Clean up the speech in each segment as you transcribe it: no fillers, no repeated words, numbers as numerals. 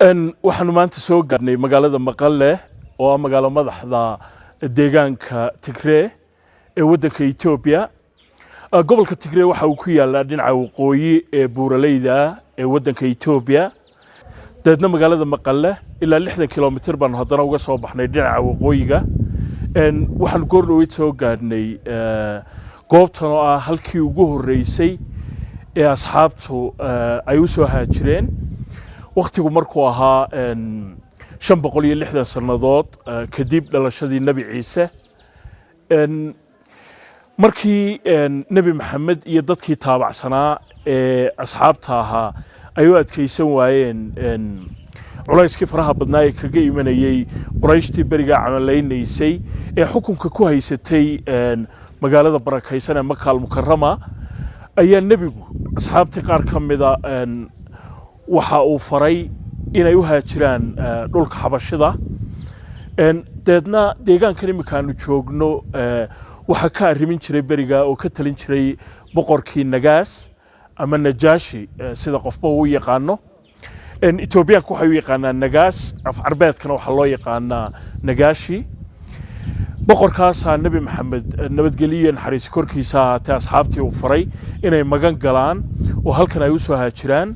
Waxaanu maanta soo gaadhnay magaalada Maqale oo ah magaalo madaxda deegaanka Tigree ee waddanka Etoobiya. Gobolka Tigree waxa uu ku yaalaa dhinaca waqooyi ee buuraleyda ee waddanka Etoobiya. Dabeedna magaalada Maqale ilaa 60 kilomitir baanu haddana uga soo baxnay dhinaca waqooyiga. Waxaanu goor dhoweyd soo gaadhnay goobtan oo ah halkii ugu horreysay ee asxaabtu ay u soo haajireen, wakhtigu markuu ahaa 560 sannadood kadib dhalashadii Nebi Ciise. Markii Nebi Maxamed iyo dadkii taabacsanaa ee asxaabta ahaa ay u adkaysan waayeen culayskii faraha badnaa ee kaga imanayey Qurayshtii berigaa camalaynaysay ee xukunka ku haysatay magaalada barakaysan ee Maka Almukarama, ayaa nebigu asxaabtii qaar ka mida waxa uu faray inay u haajiraan dhulka Xabashida. Dabeedna deegaankan iminka aanu joogno waxaa ka arrimin jiray beriga oo ka talin jiray boqorkii Nagaas ama Najaashi, sida qofba uu yaqaano. Etoobiyaanku waxay u yaqaanaa Nagaas, af Carbeedkana waxaa loo yaqaanaa Nagaashi. Boqorkaasaa Nebi Maxamed, nabadgelyo naxariisi korkiisa ahaatee, asxaabtii uu faray inay magan galaan oo halkan ay u soo haajiraan.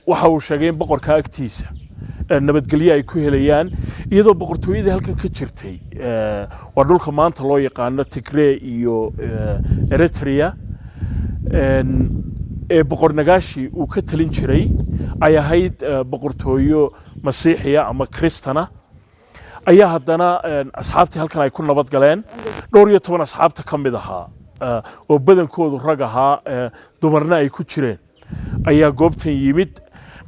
Waxa uu sheegay in boqorka agtiisa nabadgelyo ay ku helayaan, iyadoo boqortooyadii halkan ka jirtay, waa dhulka maanta loo yaqaano Tigree iyo Eritrea, ee boqor Nagaashi uu ka talin jiray, ay ahayd boqortooyo Masiixiya ama Kristana. Ayaa haddana asxaabtii halkan ay ku nabad galeen. Dhowr iyo toban asxaabta ka mid ahaa oo badankoodu rag ahaa, dumarna ay ku jireen, ayaa goobtan yimid.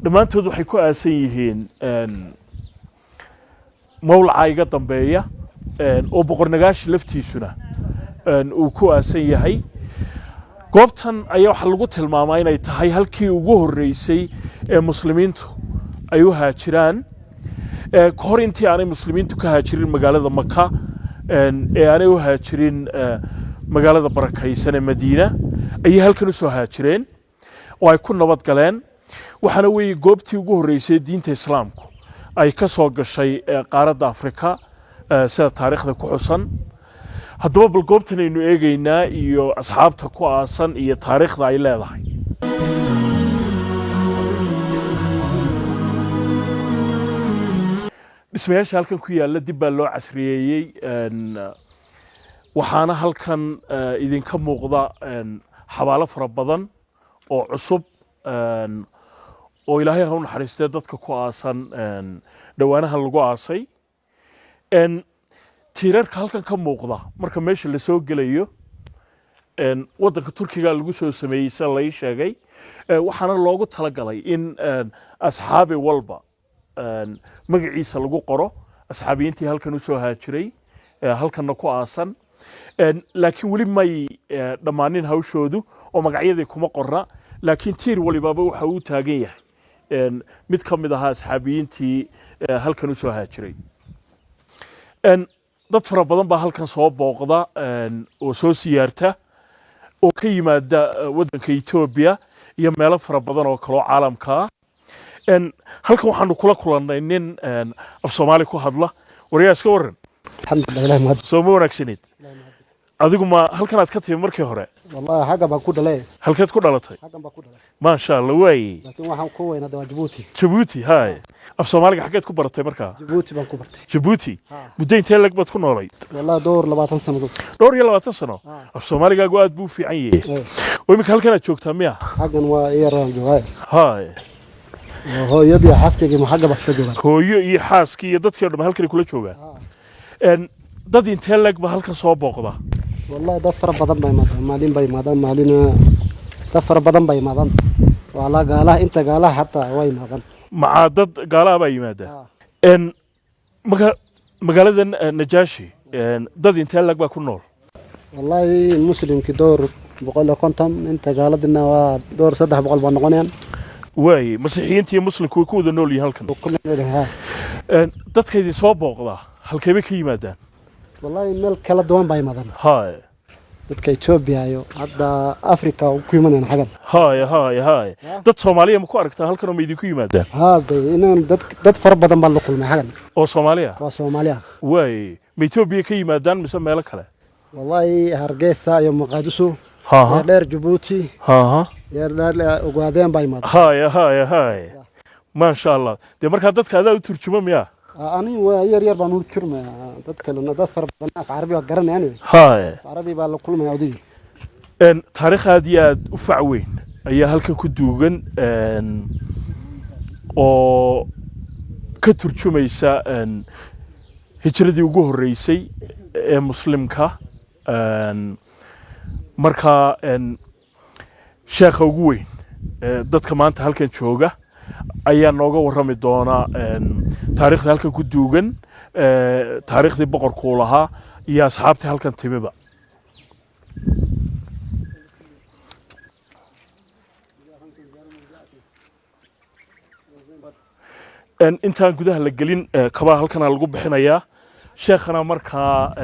Dhammaantood waxay ku aasan yihiin mawlaca iga dambeeya oo boqor Nagaashi laftiisuna uu ku aasan yahay. Goobtan ayaa waxaa lagu tilmaamaa inay tahay halkii ugu horreysay ee muslimiintu ay u haajiraan, ka hor intii aanay muslimiintu ka haajirin magaalada Maka ee aanay u haajirin magaalada barakaysan ee Madiina ayay halkan u soo haajireen oo ay ku nabad galeen. Waxaana weeye goobtii ugu horreysay diinta Islaamku ay ka soo gashay qaaradda Afrika, sida taariikhda ku xusan. Haddaba bal goobtan aynu eegaynaa iyo asxaabta ku aasan iyo taariikhda ay leedahay. Dhismayaasha halkan ku yaalla dib baa loo casriyeeyey. Waxaana halkan idinka muuqda xabaalo fara badan oo cusub oo Ilaahay ha u naxariistee dadka ku aasan dhowaanahan lagu aasay. Tiirarka halkan ka muuqda marka meesha lasoo gelayo waddanka Turkiga lagu soo sameeyey, sida lai sheegay. Waxaana loogu talagalay in asxaabi walba magaciisa lagu qoro, asxaabiyiintii halkan usoo haajiray halkanna ku aasan. Laakiin weli may dhammaanin hawshoodu oo magacyadii kuma qorna, laakiin tiir walibaba waxa uu taagan yahay mid ka mid ahaa asxaabiyiintii halkan usoo haajiray. Dad fara badan baa halkan soo booqda oo soo siyaarta oo ka yimaada waddanka Etoobiya iyo meelo fara badan oo kaloo caalamka ah. Halkan waxaanu kula kulannay nin af Soomaali ku hadla. Waryaa, iska warran? Alxamdulilah, Ilahi mahad. Soo ma wanaagsaneed? Adigu ma halkan aad ka timi markii hore? Wallahi xagga baan ku dhalay. Halkeed ku dhalatay? Xaggan baan ku dhalay. Maasha Allah, waaye. Laakiin waxaan ku weynaaday waa Jabuuti. Jabuuti, haye. Af Soomaaliga xaggeed ku baratay markaa? Jabuuti baan ku bartay. Jabuuti? Ha. Muddo intee leg baad ku noolayd? Wallahi dhowr 20 sannadood. Dhowr iyo 20 sano? Ha. Af Soomaaligaagu aad buu u fiican yahay. Oo iminka halkan aad joogtaa miya? Xaggan waa iyaraan joogaa. Haye. Hooyadii, xaaskaygii ma xagga bas ka joogaan. Hooyo iyo xaaskii iyo dadkii o dhan halkanay kula joogaan. Dad intee leg ba halkan soo booqda? Wallahi dad fara badan baa imaadaan, maalin bay imaadaan, maalin dad fara badan baa imaadaan. Waa gaalaha, inta gaalaha xataa waa imaadaan. Macaa dad gaalaha baa yimaada? Ha. Magaaladan Najaashi dad intee leg baa ku nool? Wallahi muslimkii dhowr 150, inta gaaladina waa dhowr 300 baa noqonayaan. Waaye, Masiixiyiinta iyo Muslimku way ku wada nool yihiin halkan? Kulli, ha. Dadka idin soo booqda halkee bay ka yimaadaan? Wallahi meel kala duwan baa imaadaan. Haye. Dadka Etoobiya iyo hadda Afrika ku imanayaan xagan. Haya haya haya, dad Soomaaliya ma ku aragtaan halkan oo ma idinku yimaadaan? Haa, inaan dad fara badan baan la kulmay xagan. Oo Soomaaliya? Waa Soomaaliya. Waay, ma Etoobiya ka yimaadaan mise meelo kale? Wallahi, Hargeysa iyo Muqaadiso iyo dheer Jabuuti iyo dheer Ogaadeen baa imaada. Haya haya haya, maasha Allah. Dee markaa dadka adaa u turjuma miyaa? Ani waa yar yar baan u turmaya. Dad kalena, dad fara badan af Carabi waa garanayaan. Af Carabi baa la kulmaya odayga. Taariikh aad iyo aad u fac weyn ayaa halkan ku duugan oo ka turjumaysa hijradii ugu horreysay ee muslimka. Markaa sheekha ugu weyn ee dadka maanta halkan jooga ayaa nooga warrami doona taariikhda halkan ku duugan, taariikhdii boqorkuu lahaa iyo asxaabtii halkan timiba. Intaan gudaha la gelin, kabaha halkana lagu bixinayaa. Sheekhana markaa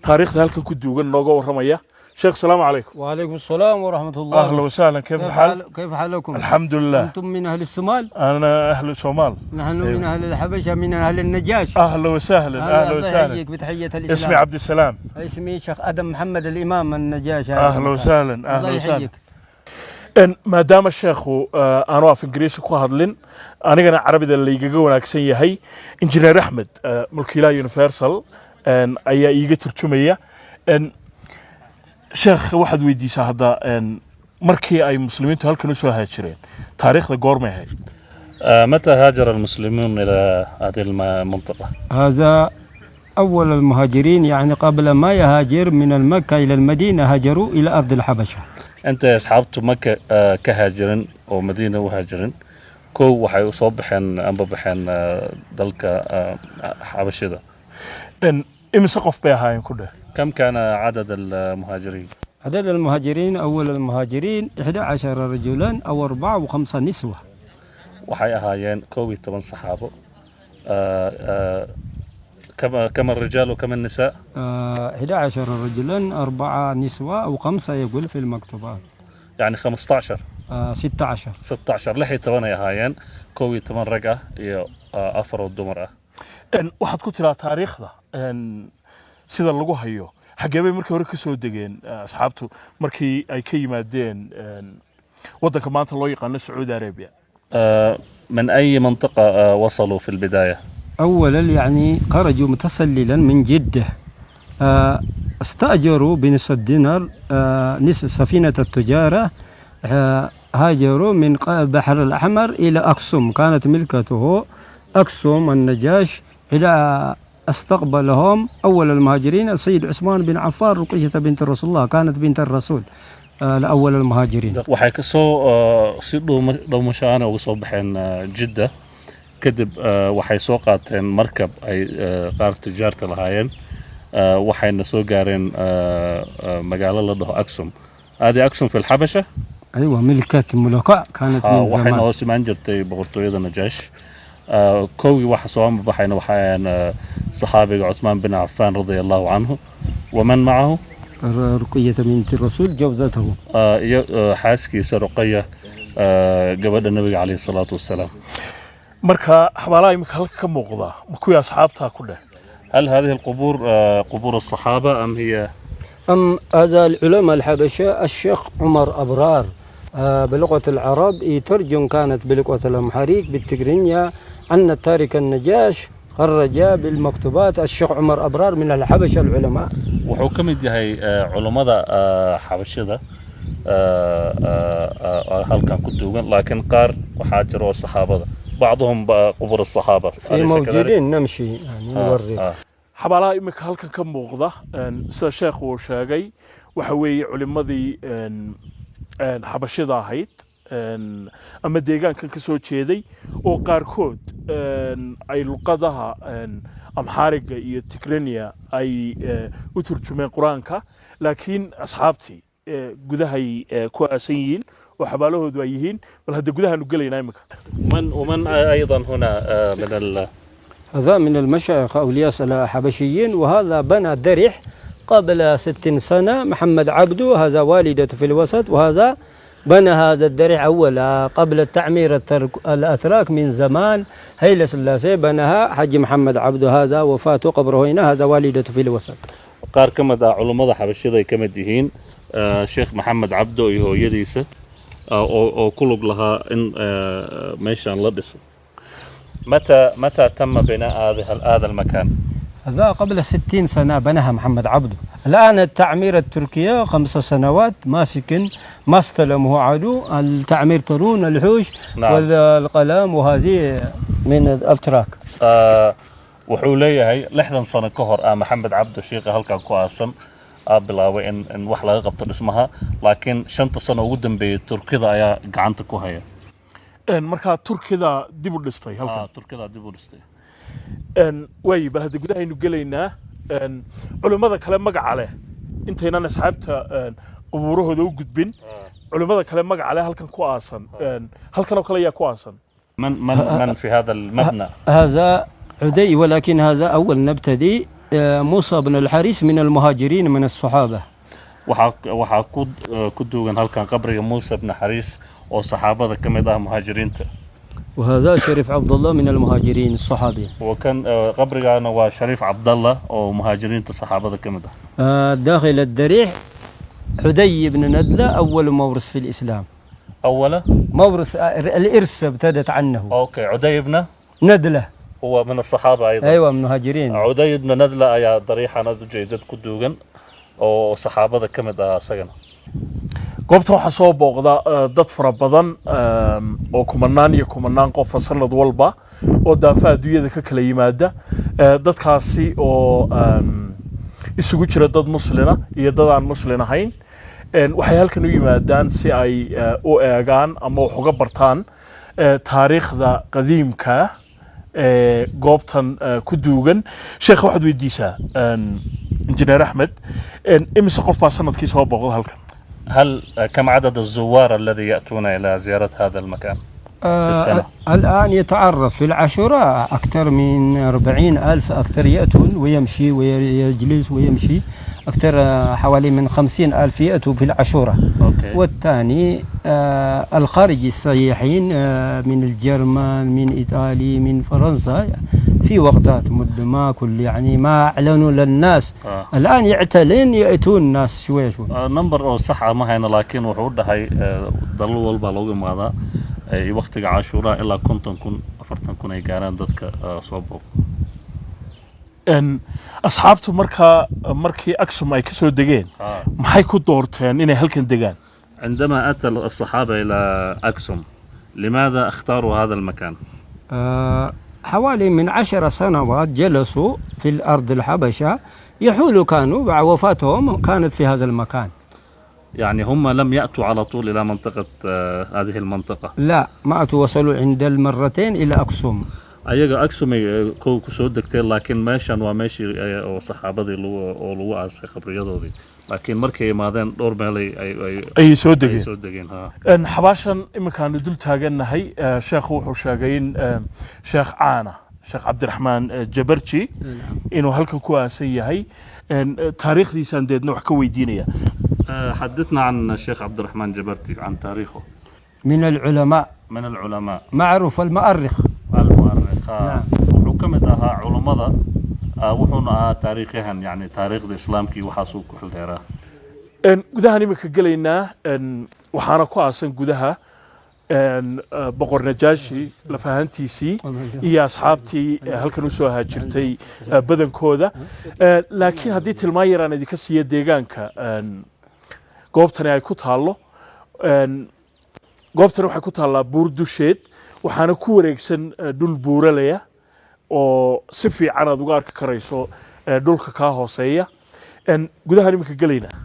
taariikhda halkan ku duugan nooga warramaya. Sheekh, asalaamu calaykum. وعليكم السلام ورحمة الله. أهلا وسهلا، كيف كيف الحال؟ كيف حالكم؟ الحمد لله. أنتم من أهل الصومال؟ أنا أهل الصومال. نحن أيوه. من أهل الحبشة، من أهل النجاش. أهلا وسهلا، أهلا الله وسهلا. يحييك بتحية الإسلام. اسمي عبد السلام. اسمي شيخ أدم محمد الإمام النجاش. أهلا وسهلا، الله أهلا وسهلا. يحييك. Maadaama sheekhu aanu af Ingiriisi ku hadlin, anigana Carabida laygaga wanaagsan yahay, Injineer Axmed, mulkiilaha Universal, ayaa iiga turjumaya. Sheekh, waxaad weydiisaa hadda markii ay muslimiintu halkan usoo haajireen, taariikhda goormay ahayd? متى هاجر المسلمون إلى هذه المنطقة؟ هذا أول المهاجرين، يعني قبل ما يهاجر من المكة إلى المدينة هاجروا إلى أرض الحبشة. Intay asxaabtu Maka ka haajirin oo Madiina u haajirin, kow waxay u soo baxeen amba baxeen dalka Xabashida. Imise qof bay ahaayeen ku dheh? كم كان عدد المهاجرين؟ عدد المهاجرين، أول المهاجرين 11 رجلا أو 4 و5 نسوة. Waxay ahaayeen 11 saxaabo. كم الرجال وكم النساء؟ 11 رجلا، 4 نسوة أو 5 يقول في المكتوبات. يعني 15. 16. 16, 16 ay ahaayeen, 11 rag ah iyo afar oo dumar ah. Waxaad ku tiraa taariikhda sida lagu hayo, xaggee bay markii hore ka soo degeen asxaabtu markii ay ka yimaadeen waddanka maanta loo yaqaano Sacuudi Arabia? من أي منطقة وصلوا في البداية؟ أولا يعني خرجوا متسللا من جدة، استأجروا بنصف الدينار نصف سفينة التجارة. هاجروا من البحر الأحمر إلى أكسوم، كانت ملكته أكسوم النجاش، إلى استقبلهم أول المهاجرين السيد عثمان بن عفان، رقية بنت رسول الله، كانت بنت الرسول، الأول المهاجرين. Waxay kasoo si dhuumasho uga soo baxeen Jidda. Kadib waxay soo qaateen markab ay qaar tujaarta lahaayeen, waxayna soo gaareen magaalo la dhaho Aksum. هذه أكسوم في الحبشة. أيوة، ملكة ملوكاء كانت من waxayna زمان. hoos imaan jirtay boqortooyada Najaash. Kowgii waxa soo baxayna waxaan saxaabiga Cuthmaan bin Cafaan رضي الله عنه ومن معه. رقية بنت الرسول جوزته. Iyo xaaskiisa Ruqaya, gabadha nabiga عليه الصلاة والسلام. Marka xabaalaha iminka halka ka muuqda ma kuwii asxaabtaa ku dheh? هل هذه القبور قبور الصحابة أم هي أم هذا العلماء الحبشة؟ الشيخ عمر أبرار بلغة العرب يترجم، كانت بلغة الأمحريك، بالتجرينيا، أن تارك النجاش خرج بالمكتوبات الشيخ عمر أبرار من الحبشة العلماء. Wuxuu ka mid yahay culummada xabashida halkan ku duugan, laakiin qaar waxaa jira oo saxaabada بعضهم قبور الصحابة. في أليس كذلك؟ موجودين، نمشي يعني نوريك. Xabaalaha iminka halkan ka muuqda, sida sheekhu uu sheegay, waxa weeye culimmadii xabashida ahayd ama deegaankan ka soo jeeday, oo qaarkood ay luqadaha Amxaariga iyo Tigrenia ay u turjumeen Qur-aanka, laakiin asxaabtii gudahay ku aasan yihiin oo xabaalahoodu ay yihiin. Bal hadda gudahaanu gelaynaa iminka. ومن ومن أيضا هنا من هذا من المشايخ أولياء الحبشيين، وهذا بنى درح. قبل 60 سنة محمد عبده، هذا والدته في الوسط، وهذا بنى هذا الضريح أولا قبل التعمير الأتراك من زمان هيلا سلاسي بناها حج محمد عبده. هذا وفاته، قبره هنا، هذا والدته في الوسط. Qaar ka mid ah culummada Xabashida ay ka mid yihiin Sheekh Maxamed Cabdo iyo hooyadiisa oo ku lug lahaa in meeshan la dhiso. متى تم بناء هذا المكان؟ هذا قبل 60 سنة بناها محمد عبده. الآن التعمير التركية 5 سنوات ماسكن، ما استلمه عدو التعمير، ترون الحوش والقلم، وهذه من الأتراك. Wuxuu leeyahay 60 sano ka hor Maxamed Cabdo, shiiqa halkan ku aasan, aa bilaabay in wax laga qabto dhismaha, laakiin 5-ta sano ugu dambeeyey Turkida ayaa gacanta ku haya. Markaa Turkida dib u dhistay halkan? Turkida dib u dhistay. Waayi, bal hadda gudahaynu gelaynaa. Culimmada kale magaca leh, intaynan asxaabta qubuurahooda u gudbin, culimmada kale magaca leh halkan ku aasan, halkan oo kale ayaa ku aasan? من في هذا المبنى؟ هذا عدي، ولكن هذا أول نبتدي موسى بن الحارث من المهاجرين من الصحابة. Waxaa ku duugan halkan qabriga Muuse bni Xariis oo saxaabada ka mid ah, muhaajiriinta. وهذا شريف عبد الله من المهاجرين الصحابي. Wa kan qabrigaana waa Shariif Cabdallah oo muhaajiriinta saxaabada ka mid ah. داخل الضريح عدي بن ندلة، أول مورث في الإسلام. أولا مورث، الإرث ابتدت عنه. Okay, Cuday ibna ندلة. هو من الصحابة أيضا؟ أيوة، من المهاجرين. Cuday ibna Nadla ayaa dariixan aad ujeedad ku duugan oo saxaabada ka mid ah isagana. Goobta waxaa soo booqda dad fara badan oo kumanaan iyo kumanaan qofa sanad walba oo daafaha adduunyada ka kala yimaada. Dadkaasi oo isugu jira dad muslina iyo dad aan muslin ahayn. Waxay halkan u yimaadaan si ay u eegaan ama wax uga bartaan taariikhda qadiimka ee goobtan ku duugan. Sheekh, waxaad weydiisaa Injineer Axmed imise qof baa sanadkii soo booqda halkan? هل كم عدد الزوار الذي يأتون إلى زيارة هذا المكان في السنة؟ الآن يتعرف في العاشوراء أكثر من 40 ألف أكثر يأتون ويمشي ويجلس ويمشي أكثر، حوالي من 50 ألف يأتوا في العاشوراء. والثاني الخارج السياحين من الجرمان، من إيطالي، من فرنسا، في وقتات مد ما كل يعني ما أعلنوا للناس. الآن يعتلن يأتون الناس شوي شوي. Number oo sax ah ma hayno, laakiin wuxuu dhahay dalal walba loogu imaadaa waqtiga Cashuuraa ilaa 50,000, 40,000 ay gaaraan dadka soo booq. Asxaabtu markaa markii Aksum ay ka soo degeen, maxay ku doorteen inay halkan degaan? عندما أتى الصحابة إلى أكسوم، لماذا اختاروا هذا المكان؟ حوالي من 10 سنوات جلسوا في الأرض الحبشة يحولوا، كانوا بعد وفاتهم كانت في هذا المكان. يعني هم لم يأتوا على طول إلى منطقة هذه المنطقة؟ لا، ما أتوا، وصلوا عند المرتين إلى أكسوم. Ayaga Aksum ay kow ku soo degteen, laakiin meeshan waa meeshii oo saxaabadii lagu oo lagu aasay qabriyadoodii, laakiin markay imaadeen dhowr meel ay ayay soo ay degeen. Soo degeen, ha. Xabaashan iminkaanu dul taagannahay, sheekhu wuxuu sheegay in sheekh caana, Sheekh Cabdiraxmaan Jabarji, inuu halkan ku aasan yahay. Taariikhdiisaan deedna wax ka weydiinaya. حدثنا عن الشيخ عبد الرحمن جبرتي، عن تاريخه. من العلماء. من العلماء. معروف المؤرخ. المؤرخ، آه. نعم. Wuxuu ka mid ahaa culummada, wuxuuna ahaa taariikhyahan, yani taariikhda islaamkii waxaasuu ku xildheeraa. Gudahaan iminka gelaynaa. Waxaana ku aasan gudaha Boqor Najaashi lafahantiisii iyo asxaabtii halkan usoo haajirtay badankooda. Laakiin haddii tilmaan yaraan idinka siiya deegaanka goobtani ay ku taallo, goobtani waxay ku taallaa buur dusheed, waxaana ku wareegsan dhul buuralaya oo si fiican aad uga arki karayso dhulka kaa hooseeya. Gudahaan iminka gelaynaa.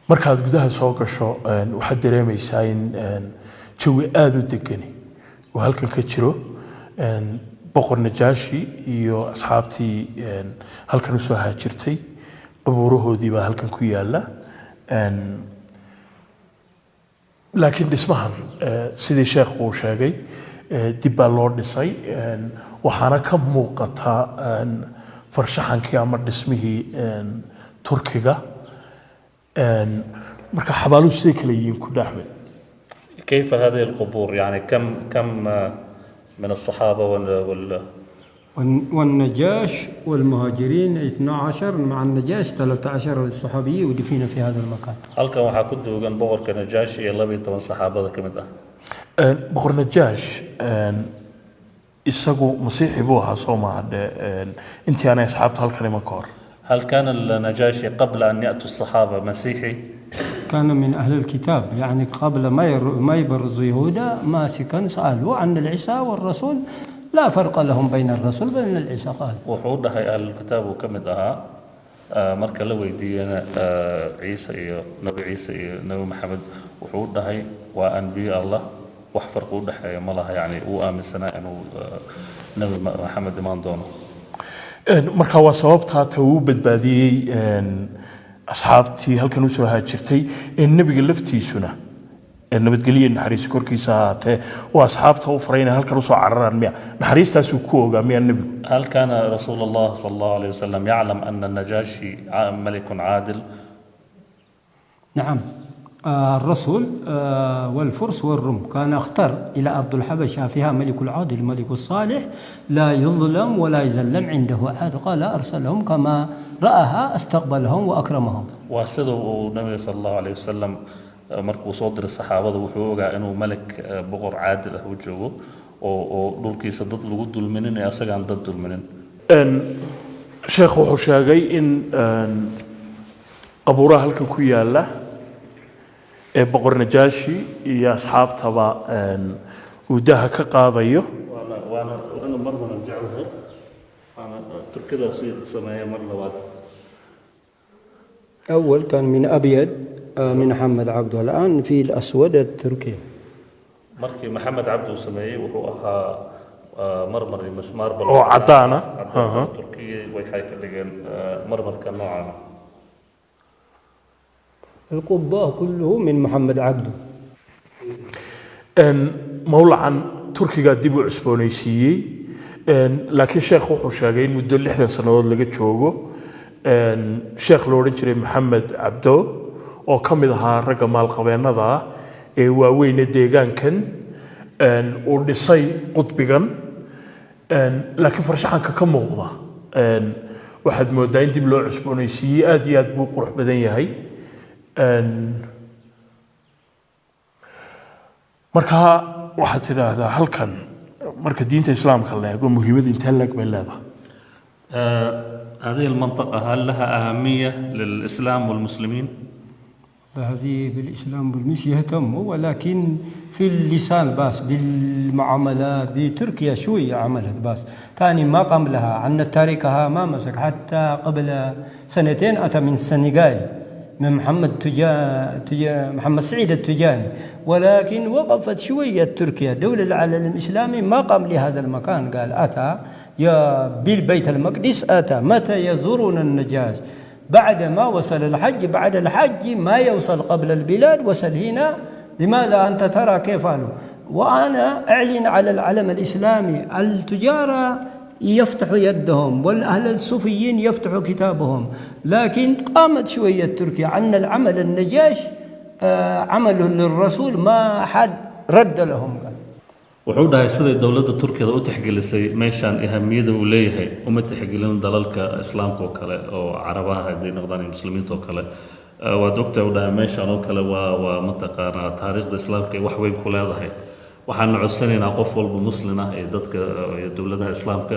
Markaad gudaha soo gasho, waxaad dareemaysaa in jawi aada u degani uu halkan ka jiro. Boqor Najaashi iyo asxaabtii halkan usoo haajirtay qabuurahoodii baa halkan ku yaala. Laakiin dhismahan, sidii sheekhu uu sheegay, dib baa loo dhisay. Waxaana ka muuqata farshaxankii ama dhismihii Turkiga. Marka xabaaluhu siday kale yihiin ku Axmed? كيف هذه القبور؟ يعني كم من الصحابة وال والنجاش والمهاجرين 12، مع النجاش 13 الصحابي ودفن في هذا المكان. Halkan waxaa ku duugan boqorka Najaashi iyo 12 saxaabada ka mid ah. Boqor Najaash isagu masiixi buu ahaa, soo maaha dhe intii aanay asxaabta halkan iman ka hor? هل كان النجاشي قبل أن يأتوا الصحابة مسيحي؟ كان من أهل الكتاب، يعني قبل ما يبرزوا يهودا ماسكا، سألوا عن العيسى والرسول، لا فرق لهم بين الرسول بين العيسى، قال. Wuxuu dhahay ahlulkitaab uu ka mid ahaa. Marka la weydiiyena Ciise iyo Nabi Ciise iyo Nabi Maxamed, wuxuu dhahay waa anbiyo Allah, wax farqi u dhexeeya ma laha, yani uu aaminsanaa inuu Nabi Maxamed imaan doono. Marka waa sababtaa ta uu badbaadiyey asxaabtii halkan usoo haajirtay ee nebiga laftiisuna nabadgelyo naxariis korkiisa ahaatee waa asxaabta u faray inay halkan usoo cararaan miya? Naxariistaasuu ku ogaa miyaa nebigu? هل كان رسول الله صلى الله عليه وسلم يعلم أن النجاشي ملك عادل؟ نعم، الرسول والفرس والروم كان اختار إلى أرض الحبشة، فيها ملك العادل، الملك الصالح، لا يظلم ولا يزلم، عنده عاد. قال أرسلهم كما رآها، استقبلهم وأكرمهم. Waa sida uu nabiga sala allahu alayh wasalam markuu soo diray saxaabada, wuxuu ogaa inuu malik boqor caadil ah u joogo oo dhulkiisa dad lagu dulminin ee asagaan dad dulminin. Sheekh wuxuu sheegay in qabuuraha halkan ku yaala ee boqor Najaashi iyo asxaabtaba uu daha ka qaadayo. Waana marmana jeclahay, waana Turkida si sameeya mar labaad. أول كان من أبيض من محمد عبده، الآن في الأسود التركي. Markii Maxamed Cabdi uu sameeyey wuxuu ahaa marmar iyo mismaar bal Oo caddaan ah. Caddaan. Turkiya waxay ka dhigeen marmarka noocan ah. القبة كله من محمد عبده. Mawlacan Turkiga dib u cusboonaysiiyey. Laakiin sheekh wuxuu sheegay in muddo 60 sannadood laga joogo sheekh lo odhan jiray Maxamed Cabdo oo ka mid ahaa ragga maalqabeennada ah ee waaweyne deegaankan uu dhisay qudbigan. Laakiin farshaxanka ka muuqda waxaad moodaa in dib loo cusboonaysiiyey, aad iyo aad buu u qurux badan yahay. Marka waxaad tidhaahdaa halkan marka diinta islaamka la eego muhiimad intee leeg bay leedahay? هذه المنطقة هل لها أهمية للإسلام والمسلمين؟ هذه بالإسلام والمش يهتموا، ولكن في اللسان بس، بالمعاملة بتركيا شوية عملت بس، ثاني ما قام لها عن تاريخها ما مسك. حتى قبل سنتين أتى من السنغال من محمد سعيد التجاني، ولكن وقفت شوية تركيا، دولة العالم الإسلامي ما قام لهذا المكان. قال أتى يا بالبيت المقدس، أتى متى يزورون النجاش؟ بعد ما وصل الحج، بعد الحج ما يوصل قبل البلاد، وصل هنا. لماذا أنت ترى كيف قالوا؟ وأنا أعلن على العالم الإسلامي، التجارة يفتحوا يدهم والأهل الصوفيين يفتحوا كتابهم، لكن قامت شوية تركيا عن العمل النجاش عمله للرسول، ما حد رد لهم، قال. Wuxuu dhahay siday dowladda Turkiyada u tixgelisay meeshaan ahamiyada uu leeyahay uma tixgelin dalalka islaamka oo kale oo carabaha hadday noqdaan iyo muslimiinta oo kale. Waad ogtahay, u dhahay, meeshaan oo kale waa mataqaanaa taariikhda islaamka ay wax weyn ku leedahay. Waxaanu codsanaynaa qof walba muslin ah iyo dadka iyo dowladaha islaamka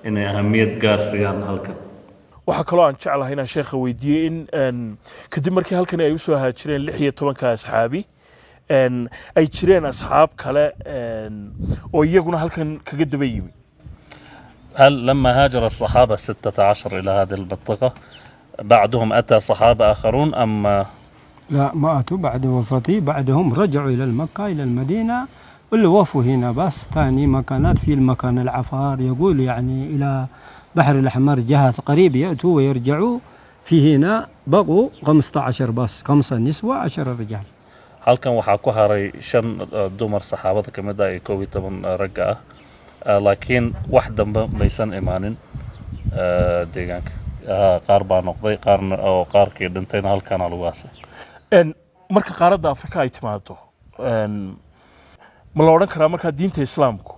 inay ahamiyad gaar siiyaan halkan. Waxaa kaloo aan jeclahay inaan sheekha weydiiyey in kadib markii halkani ay usoo haajireen 16-ka asxaabi ay jireen asxaab kale oo iyaguna halkan kaga daba yimi. هل لما هاجر الصحابة 16 إلى هذه المنطقة بعدهم أتى صحابة آخرون أم؟ لا، ما أتوا بعد وفاته، بعدهم رجعوا إلى المكة، إلى المدينة. اللي وفوا هنا بس ثاني مكانات في المكان العفار، يقول يعني إلى بحر الأحمر جهة قريب يأتوا ويرجعوا. في هنا بقوا 15 بس، خمسة نسوة 10 رجال. Halkan waxaa ku haray shan dumar saxaabada ka mid ah iyo 11 ragga ah. Laakiin wax dambe maysan imaanin deegaanka. Qaar baa noqday, qaarna oo qaarkii dhintayna halkaana lagu aasay. Marka qaaradda Afrika ay timaado, ma la odhan karaa markaa diinta Islaamku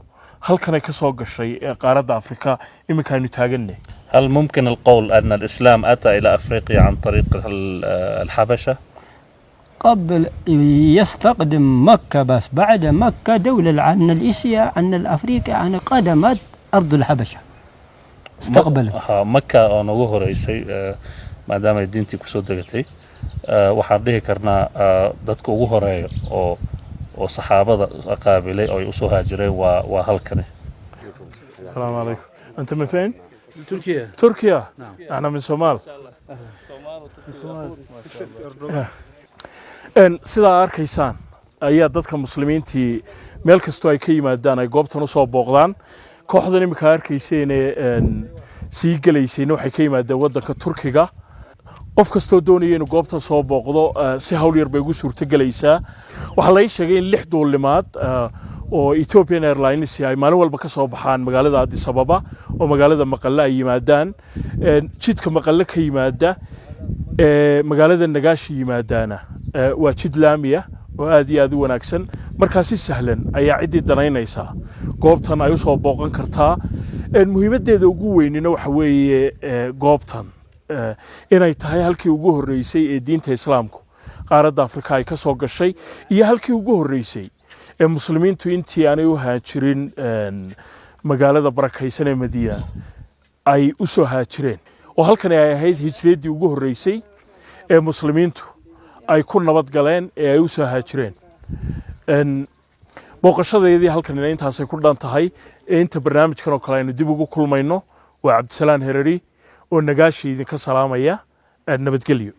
halkanay ka soo gashay ee qaaradda Afrika iminka aynu taaganay? هل ممكن القول أن الإسلام أتى إلى أفريقيا عن طريق الحبشة؟ قبل يستقدم مكة، بس بعد مكة دولة عن الإسيا عن الأفريقيا عن قدمت أرض الحبشة استقبلت. Ha, Maka oo nagu horeysay, maadaama ay diintii kusoo degatay, waxaan dhihi karnaa dadka ugu horeeya oo saxaabada qaabilay oo ay usoo haajireen waa halkani. السلام عليكم، أنت من فين؟ تركيا. تركيا. نعم. أنا من صومال. Sidaa arkaysaan ayaa dadka muslimiintii meel kastoo ay ka yimaadaan ay goobtan usoo booqdaan. Kooxdan iminka arkayseene sii gelaysayna waxay ka yimaadeen waddanka Turkiga. Qof kastoo doonaya inuu goobtan soo booqdo, si hawl yar bay ugu suurto gelaysaa. Waxaa la ii sheegay in lix duulimaad oo Ethiopian Airlines ay maalin walba ka soo baxaan magaalada Addis Ababa oo magaalada Maqalle ay yimaadaan. Jidka Maqalle ka yimaada ee magaalada Nagaashi yimaadaana waa jid laamiya oo aad iyo aad u wanaagsan. Markaa si sahlan ayaa ciddii danaynaysaa goobtan ay usoo booqan kartaa. Muhiimaddeeda ugu weynina waxa weeye goobtan inay tahay halkii ugu horreysay ee diinta Islaamku qaaradda Afrika ay ka soo gashay iyo halkii ugu horreysay ee muslimiintu intii aanay u haajirin magaalada barakaysan ee Madiina ay u soo haajireen, oo halkani ay ahayd hijriyaddii ugu horreysay ee muslimiintu ay ku nabad galeen ee ay u soo haajireen. Booqashadeedii halkanina intaasay ku dhan tahay. Ee inta barnaamijkan oo kale aynu dib ugu kulmayno, waa Cabdisalaan Hereri oo Nagaashi idinka salaamaya. Nabadgelyo.